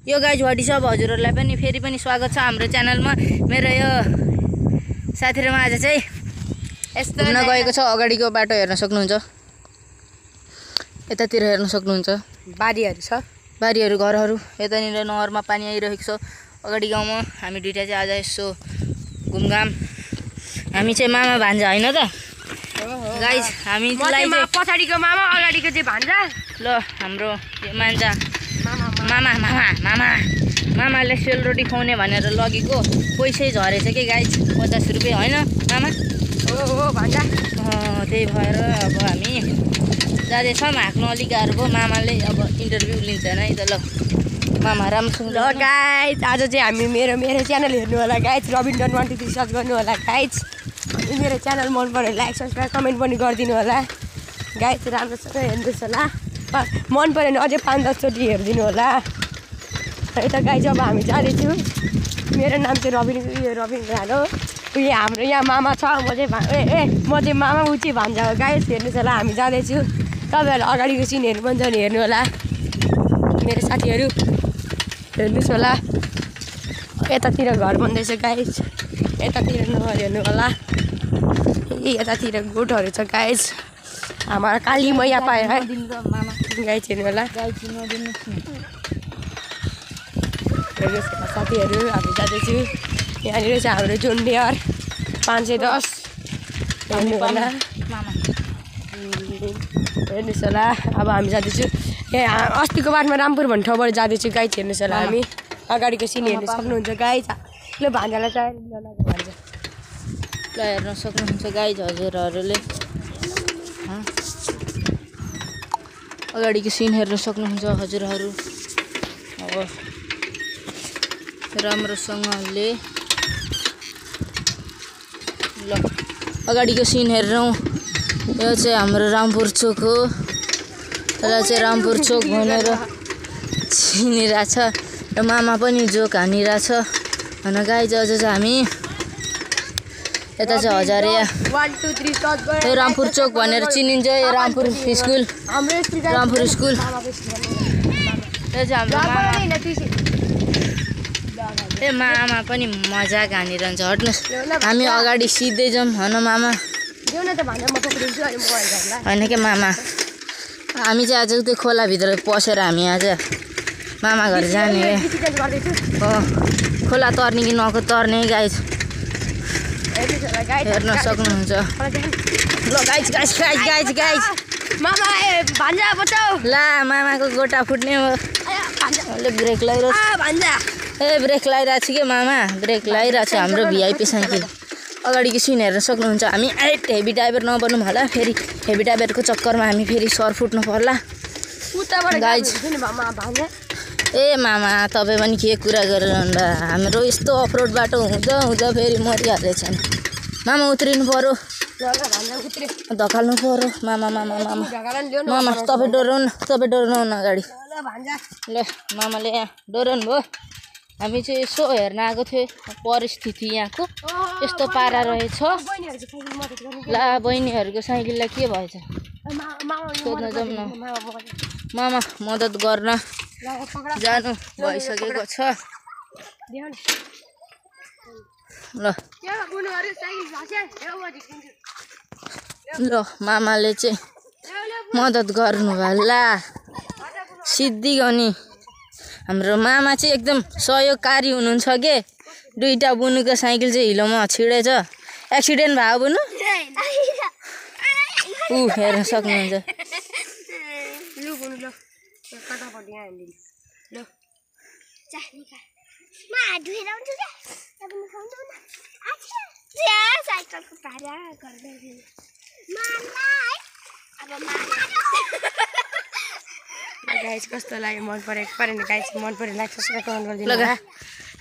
यो guys what is up हजुरहरुलाई पनि फेरि पनि स्वागत छ हाम्रो च्यानलमा। मेरो यो साथीहरुमा आज चाहिँ यस्तो घुम्न गएको छ। अगाडिको बाटो हेर्न सक्नुहुन्छ, यतातिर हेर्न सक्नुहुन्छ बारीहरु छ, बारीहरु घरहरु। यतानिर नहरमा पानी आइरहेको छ। अगाडि गाउँमा हामी दुईटा चाहिँ आज यसो घुमघाम। हामी चाहिँ मामा भान्जा हैन त गाइज, हामीलाई पछाडीको मामा अगाडिको चाहिँ भान्जा। ल हाम्रो यो मान्छा मामा मामा मामा मामाले सेलरोटी खुवाउने भनेर लगेको पैसै झरेछ के गाइज, 50 रुपैयाँ हैन मामा? हो भान्जा। त्यही भएर अब हामी जाँदैछौँ। हाँक्नु अलिक गाह्रो भयो। मामाले अब इन्टरभ्यू लिन्छन् है त। ल मामा राम्रोसँग। ल गाइज आज चाहिँ हामी मेरो च्यानल हेर्नु होला गाइज, रबिन्डन 123 सर्च गर्नु होला गाइज। मेरो च्यानल मन पर्यो लाइक सब्सक्राइब कमेन्ट पनि गरिदिनु होला गाइज। राम्रोसँग हेर्नुहोस् होला, मन पर्यो भने अझै 5-10 चोटि हेरिदिनु होला है त गाइज। अब हामी जाँदैछौँ। मेरो नाम चाहिँ रबिन राणो। उयो हाम्रो यहाँ मामा छ, म चाहिँ मामा ऊ चाहिँ भान्जा हो गाइज। हेर्नुहोस् होला हामी जाँदैछु। तपाईँहरू अगाडिको सिनहरू पनि छ भने हेर्नु होला मेरो साथीहरू, हेर्नुहोस् होला। यतातिर घर बन्दैछ गाइज, यतातिर नहर हेर्नु होला। यतातिर गोठहरू छ गाइज। हाम्रो काली मैया पायो है गाइज, हेर्नु होला। हेर्नुहोस् साथीहरू हामी जाँदैछु। यहाँनिर चाहिँ हाम्रो जोन डियर 510 हेर्नु होला, हेर्नुहोस् होला। अब हामी जाँदैछु अस्तिको बाटोमा रामपुर भन्ने ठाउँबाट जाँदैछु गाइज। हेर्नुहोस् होला हामी अगाडिको सिन हेर्नु सक्नुहुन्छ गाइज। ल भान्जालाई चाहिँ भान्जा ल हेर्न सक्नुहुन्छ गाइज हजुरहरूले। अगाडिको सिन हेर्न सक्नुहुन्छ हजुरहरू। अब राम्रोसँगले ल अगाडिको सिन हेर्छौँ। यो चाहिँ हाम्रो रामपुर चोक हो। यसलाई चाहिँ रामपुर चोक भनेर चिनिरहेछ। र मामा पनि जोक हानिरहेछ होइन गाइज। अझ चाहिँ हामी यता चाहिँ हजारिया यो रामपुर चोक भनेर चिनिन्छ। यो रामपुर स्कुल, रामपुर स्कुल। यो चाहिँ हाम्रो मामा पनि मजाक हानिरहन्छ। हट्नुहोस्, हामी अगाडि सिधै जाउँ होइन मामा? होइन के मामा, हामी चाहिँ आज त्यो खोलाभित्र पसेर हामी आज मामा घर जाने। खोला तर्ने कि नको तर्ने गाइज हेर्न सक्नुहुन्छ। ल guys guys guys guys guys मामा भान्जा बचाऊ। ला मामाको गोटा फुट्ने हो। ब्रेक लगाइरहेछ। ब्रेक लगाइरहेको छु कि मामा, ब्रेक लगाइरहेको छ हाम्रो भिआइपी साइकल। अगाडिको सिन हेर्न सक्नुहुन्छ। हामी हेभी ड्राइभर नबनौँ होला, फेरि हेभी ड्राइभरको चक्करमा हामी फेरि सर फुट्नु पर्ला गाइज। ए मामा तपाईँ पनि के कुरा गरेर हाम्रो यस्तो अफरोड बाटो हुँदा फेरि मरिहाल्दैछ नि मामा। उत्रिनु पर्यो, धकाल्नु पर्यो मामा। मामा मामा मामा तपाईँ डराउनु न अगाडि। ल मामाले यहाँ डराउनु भयो। हामी चाहिँ यसो हेर्न आएको थियो परिस्थिति यहाँको यस्तो पारा रहेछ। ला बहिनीहरूको साइकललाई के भएछ सोध्न जाउँ न। मामा मद्दत गर्न जानु भइसकेको छ। ल मामाले चाहिँ मद्दत गर्नु होला सिद्धि गर्ने। हाम्रो मामा चाहिँ एकदम सहयोगकारी हुनुहुन्छ के। दुईटा बुनुको साइकल चाहिँ हिलोमा छिडेछ। एक्सिडेन्ट भयो बुनु? हेर्न सक्नुहुन्छ। गाइज कस्तो लाग्यो, मन परेन गाइज? मन पऱ्यो लाइक सब्सक्राइब कमेन्ट गरिदिनु होला।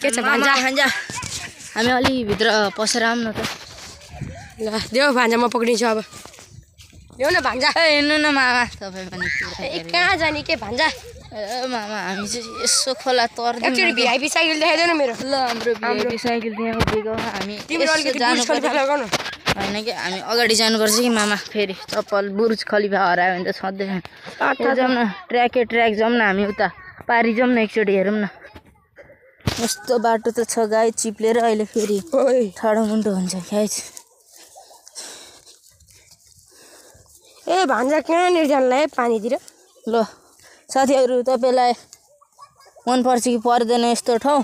के छ भान्जा? हामी अलि भित्र पसेर आऊँ न त। ल देऊ भान्जा, म पक्रिन्छु अब। ल्याउ न भान्जा। हेर्नु न मामा तपाईँ पनि कहाँ जाने के भान्जा? मामा हामी चाहिँ यसो खोला तर्दै एकचोटि भिआइपी साइकल देखाइदेऊ न मेरो। ल हाम्रो भिआइपी साइकल त्यहाँ उभिएको। हामी होइन कि हामी अगाडि जानुपर्छ कि मामा। फेरि चप्पल बुर्ज खलिफा हरायो भने त सधैँ जाउँ न। ट्र्याक जाउँ न हामी, उता पारी जाउँ न एकचोटि हेरौँ न। यस्तो बाटो त छ गाइज चिप्लेर अहिले फेरि ठाडो मुन्टो हुन्छ गाइज ए भान्जा कहाँनिर जानलाई पानीतिर ल साथीहरू तपाईँलाई मनपर्छ कि पर्दैन यस्तो ठाउँ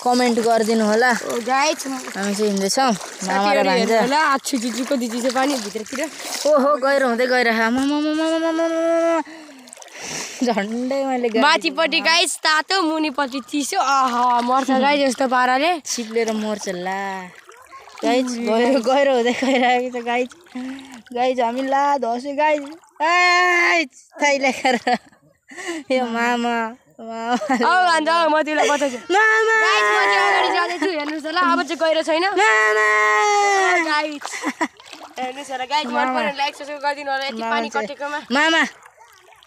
कमेन्ट गरिदिनु होला गाइज हामी चाहिँ हिँड्दैछौँ मामा र भान्जा होला आछु जिजुको दिदी चाहिँ पानी भित्रतिर ओहो गहिरो हुँदै गइरहेको झन्डै मैले माथिपट्टि गाइज तातो मुनिपट्टि चिसो आहा मर्छ गाइज यस्तो पाराले चिप्लेर मर्छ ला गाइज गहिरो गहिरो हुँदै गइरहेको छ गाइज गाइज हामी ला धस्यो गाइज थाइ लेखेर यो मामा भान्जा म तिमीलाई बताउँछु गाइज म चाहिँ अगाडि जाँदैछु हेर्नुहोस् होला अब चाहिँ गहिरो छैन गाइज हेर्नुहोस् होला गाइज मन पऱ्यो लाइक सब्सक्राइब गरिदिनु होला यति पानी कटेकोमा मामा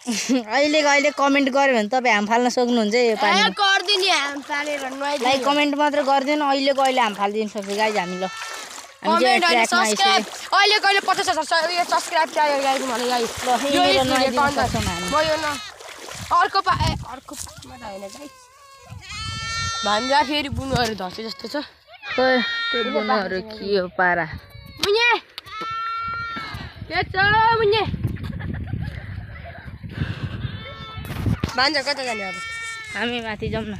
अहिले कमेन्ट गर्यो भने तपाईँ हाम फाल्न सक्नुहुन्छ यो पानी गरिदिने हाम फालेर लाइक कमेन्ट मात्र गरिदिनु अहिलेको अहिले हाम फालिदिनु सक्छ गाइज हामी ल अहिले कहिले 50,000 सब्सक्राइब चाहियो गाइज मलाई गाइज म यो न अर्को पामा त होइन गाइज भान्जा फेरि बुनुहरू धस्यो जस्तो छ त्यो बुनुहरू के हो पारा मुन्ने के छ मुन्ने भान्जा कता जाने अब हामी माथि जाउँ न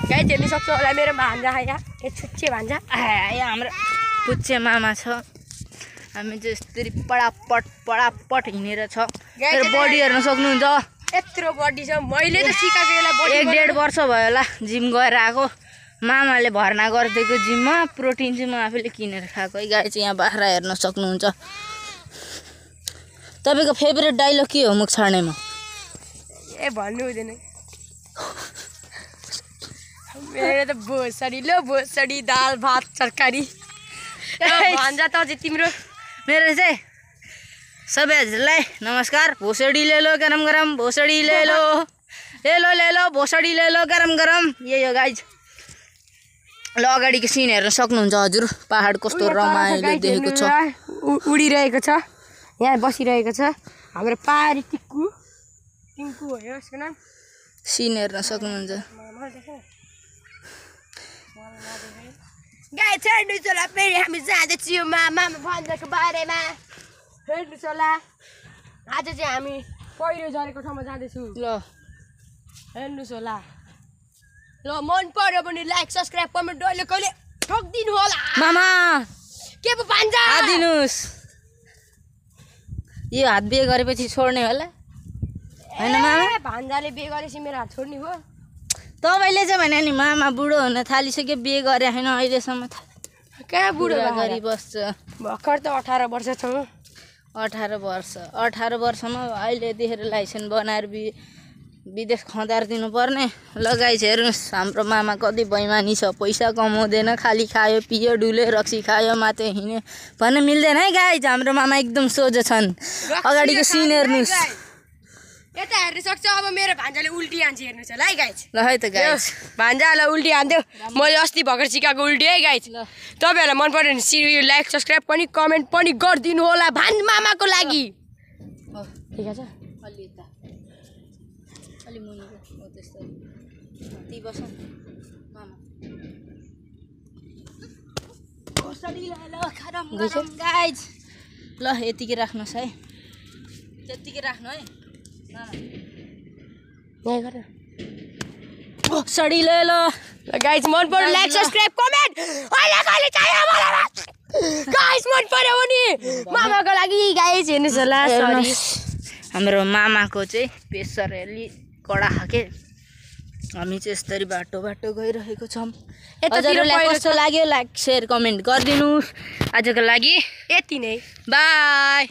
गाइज हेर्नु सक्छ होला मेरो भान्जा यहाँ ए छुच्चे भान्जा यहाँ हाम्रो पुच्चे मामा छ हामी चाहिँ यस्तरी पडापट हिँडेर छ मेरो बडी हेर्न सक्नुहुन्छ यत्रो बडी छ मैले त सिकाएको यसलाई 1.5 वर्ष भयो होला जिम गएर आएको मामाले भर्ना गरिदिएको जिममा प्रोटिन चाहिँ म आफैले किनेर खाएको है गाई चाहिँ यहाँ बाख्रा हेर्न सक्नुहुन्छ तपाईँको फेभरेट डाइलग के हो मुख छाड्नेमा ए भन्नु हुँदैन मेरो त भोसडी लो भोसडी दाल भात तरकारी भान्जा त अझै तिम्रो मेरो चाहिँ सबै हजुरलाई नमस्कार भोसडी ले लो गरम गरम भोसडी ले लो भोसडी ले लो गरम गरम यही हो गाइज ल अगाडिको सिन हेर्न सक्नुहुन्छ हजुर पहाड कस्तो रमाइलो देखेको छ उडिरहेको छ यहाँ बसिरहेको छ हाम्रो पारी टिङ्कु हो यसको नाम सिन हेर्न सक्नुहुन्छ गाइज हेर्नुहोस् होला फेरि हामी जाँदैछौँ मामा भान्जाको बारेमा हेर्नुहोस् होला आज चाहिँ हामी पहिरो झरेको ठाउँमा जाँदैछौँ ल हेर्नुहोस् होला ल मन पर्यो भने लाइक सब्सक्राइब कमेन्ट डैले कहिले ठोकिदिनु होला मामा के पो भान्जा दिनुहोस् यो हात बिहे गरेपछि छोड्ने होला होइन मामा भान्जाले बिहे गरेपछि मेरो हात छोड्ने हो तपाईँले चाहिँ भने नि मामा बुढो हुन थालिसक्यो बिहे गरे होइन अहिलेसम्म कहाँ बुढो गरी बस्छ भर्खर त 18 वर्ष छ 18 वर्षमा अहिले देखेर लाइसेन्स बनाएर विदेश खँदार दिनुपर्ने लगाइछ हेर्नुहोस् हाम्रो मामा कति बैमानी छ पैसा कमाउँदैन खाली खायो पियो डुल्यो रक्सी खायो माथि हिँड्यो भन्न मिल्दैन है गाइज हाम्रो मामा एकदम सोझो छन् अगाडिको सिन हेर्नुहोस् यता हेर्न सक्छ अब मेरो भान्जाले उल्टी हान्छ हेर्नुहोस् होला है गाइज ल है त गाइज भान्जालाई उल्टी हान्थ्यो मैले अस्ति भर्खर सिकाएको उल्टी है गाइज तपाईँहरूलाई मन पर्यो भने लाइक सब्सक्राइब पनि कमेन्ट पनि गरिदिनु होला भान मामाको लागि ठिक छ अलि यता अलि मुनिको हो त्यस्तो ती बस मामा गाइज ल यतिकै राख्नुहोस् है त्यतिकै राख्नु है सडी ले लो गाइज मन पर्यो लाइक सब्सक्राइब कमेन्ट अहिले कहिले चाहियो मलाई गाइज मन पर्यो भने मामाको लागि गाइज हेर्नुहोस् होला सरी हाम्रो मामाको चाहिँ प्रेसर अलि कडा खाके हामी चाहिँ यस्तरी बाटो गइरहेको छौँ हजुरलाई कस्तो लाग्यो लाइक सेयर कमेन्ट गरिदिनुहोस् आजको लागि यति नै बाई।